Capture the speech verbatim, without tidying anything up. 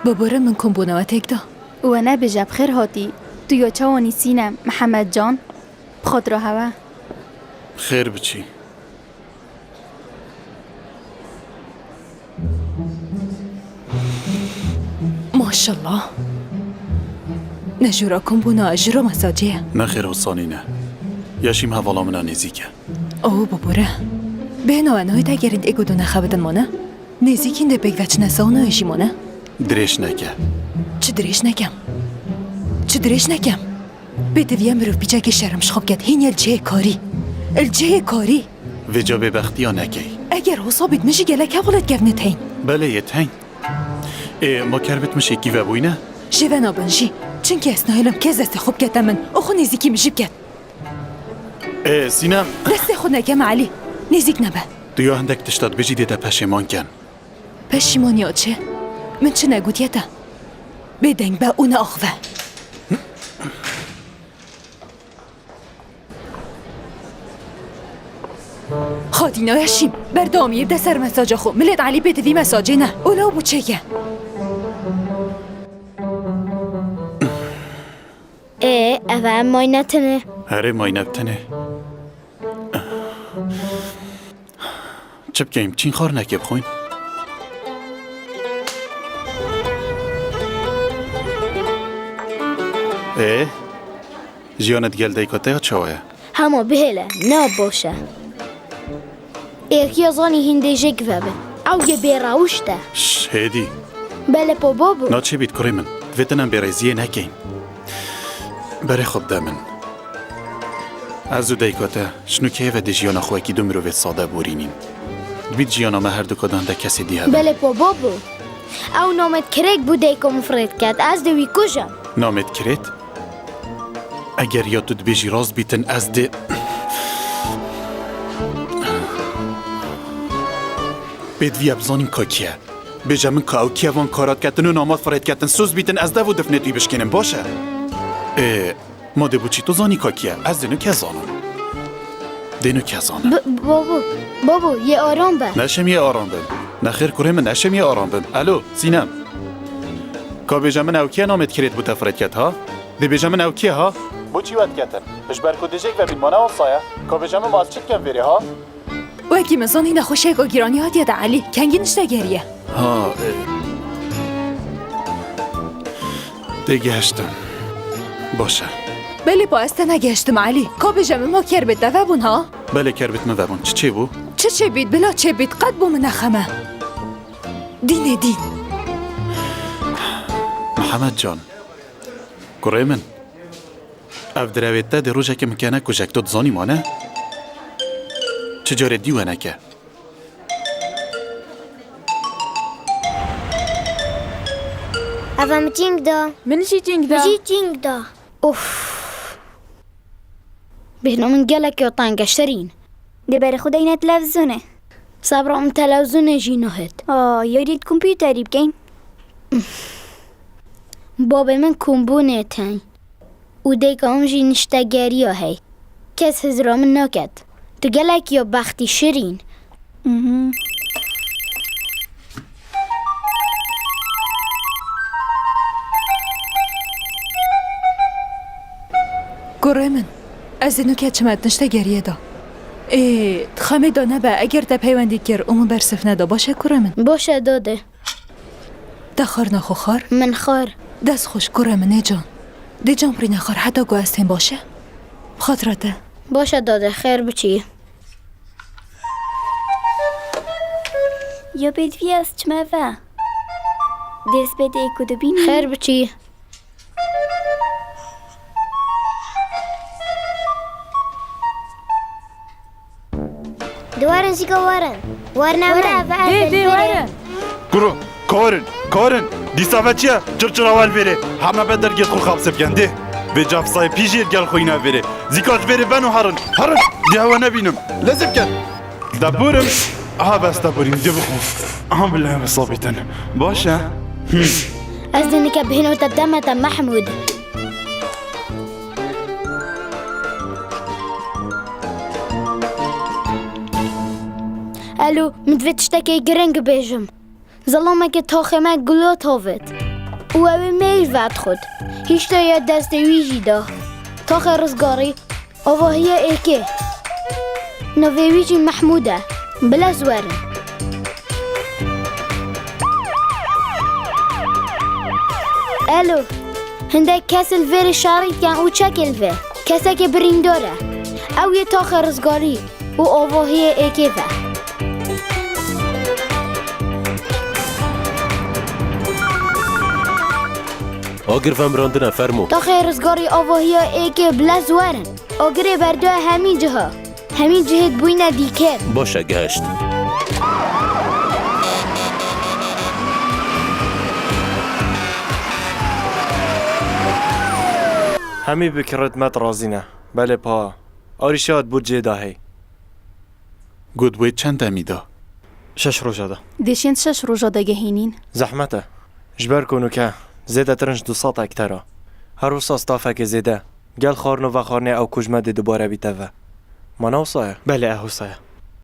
Bibore min kombûna we têk da. Û we nebêje bi xêr hatî. Tu ya çawanî Sînem, Mihemed can? Bi xatira hewe. Bi xêr biçî. Maşallah. Ne jûra kombûna, jûra mesajê ye. Nexêr, wisanî ne. Yeşîm hevala min a nêzîk e. Aw, bibore. Bêhna we nayê te gerî êk û du nexebitin mane? Nêzîkîn dê pêk ve çine sauna jî mane? Dirêj neke. Çi dirêj nekem? Çi dirêj nekem? Pêdiviye mirov pîçekê şerm ji xwe biket, hîn ye li cihê karî. Li cihê karî. Vêca bêbextiya nekey. Eger wisa bît, min jî gelek hevalêt kevnê teyn. Belê yê teyn. Ê, ma kerbit min şêkî vebûyne? Jê ve nabin jî. Çimkî ez nahêlim kes destê xwe bikete min û xwe nêzîkî min jî biket. Ê, Sînem. Destê xwe neke me Elî. Nêzîk nebe. Tu ya hindek tişta dibêjî dê te peşêman ken. Peşîmaniya çi? Min çi negutiye te? Bêdeng be û neaxive. Xadîna Yeşîm, berdewamî bide ser mesaja xwe. Milêt Elî pêdivî mesajê ne. Ola bû çêke. Ê, ev e mayne tine. Herê mayne tine. Çi bikeym? Çîn xar neke bixwîn. Ê, jiyana digel dayika te ya çawa ye? Hema bihêle, ne baş e. Êxiya zanî hîn dê jêk vebe. Ew yê bêrewişt e. Şş, hêdî. Belê po babo. Naçê bît kurê min. Divêtin em bêreziyê nekeyn. Berê xwe bide min. Ez û dayika te ji nûkeyê ve dê jiyana xwe wekî du mirovê sade borînîn. Dibît jiyana me her du kodan de kesê dî hebe. Belê po babo. Ew namêt kirêt bû dayika min firê diket. Ez dê wî kujim. Namêt kirêt? Eger ya tu dibêjî rast bîtin, ez dê... Pêdiviye bizanîm ka kî ye. Bêje min ka ew kî ye van kara diketin û namat firê diketin. Soz bîtin, ez dev û difnê tu yî bişkînim, baş e? Ê, ma dê bo çî tu zanî ka kî ye? Ez dê nûke zanim. Dê nûke zanim. B-, babo, babo, yê aram be. Neşem yê aram bim. Nexêr kurê min, neşem yê aram bim. Alo, Sînem. Ka bêje min ew kî ye namêt kirêt bo te firê diket, ha? Dê bêje min ew kî ye, ha? Bo çî we diketin? Ji ber ku dê jêk vebîn, ma ne wisa ye? Ka bêje min ma ez çi dikem vêrê, ha? Wekî min zanî nexweşiyeka gîranî hatiye te Elî. Kengî niştegeriye. Ha, e, têgihiştim. Baş e. Belê pa ez te negihiştim Elî. Ka bêje min ma kerbêt te vebûn ha? Belê kerbêt min vebûn. Çi çêbû? Çi çêbît, bila çêbît, qet bo min nexeme. Dînê dîn. Mihemed can. Kurê min. Ev direwê te dê rojekê min kene kujek, tu dizanî ma ne? Çi carê dî we neke. Eva min çing da. Min jî çing da. Min jî çing da. Of. Bêhna min gelek ya teng e Şirîn. Dê berê xwe deyne televîzyonê. Sebra min televîzyonê jî nahêt. Aa, yarî di kompîterî bikeyn. Babê min kombûnê tey û dêka min jî niştegeriya hey. Kes hizra min naket. Tu gelek ya bextî Şirîn. Mhm. Kurê min, ez ê nûke çime di niştegeriye de. Ê, di xemê de nebe, eger te peywendî kir û min bersiv neda, baş e kurê min? Baş e dade. Te xwar naxwe xwar? Min xwar. Dest xweş kurê min ê can. Dê can pirî nexwar heta ku ez tên baş e? Bi xatira te. Baş e dade, xêr biçî. Ya bêdivî ez çime ve. Dê ez bê dê ku dibînî. Xêr biçî. Di werin zîka werin. Werine me ve. Dê, dê, werin. Kuro, karin, karin. Dîsa ve çi ye? Çirçira wel vêrê. Heme be dergê xwe xapse bikin, dê. Vê cafsayê pî jî gel xwe yine vêrê. Zîka ji vêrê ben û herin. Herin. Dê hewe nebînim. Lezim ken. De burim. Aha bes de burim. Dê bixwe. Aha billah ve sabîtin. Baş e. Hı. Ez dê nike bihêno te deme te Mehmûd. Elo, min divê tiştekê giring bêjim. Zelamekê taxê me gulat havêt. û ew ê mêj vedixwit. Hişta ya destê wî jî da. Taxê rizgarî, avahiya êkê. Navê wî jî Mehmûd e. Bila ez werim. Elo, hindek kes li vêrê şerî dikin û çekê li vê. Kesekê birîndar e. Ew yê taxê rizgarî û avahiyê êkê ve. Agir vemirandine, fermo. Taxê rizgarî, avahiya êkê, bila ez werim. Agirê berdoya hemî ciha. Hemî cihê dibûyne dîkir. Baş e, gihişt. Hemî bi kiret me razî ne. Belê pa. Arîşa di bo cê de hey. Got wê çend demî da? Şeş roja da. Dê şênd şeş roja de gehînîn. Zehmet e. Ji ber ku nûke zêdetir in ji du sed hektar e. Her wisa stafekê zêde. Gel xwarin û vexwarinê ew ku ji me dê dubare bîte ve. Ma ne wisa ye? Belê, ew wisa ye.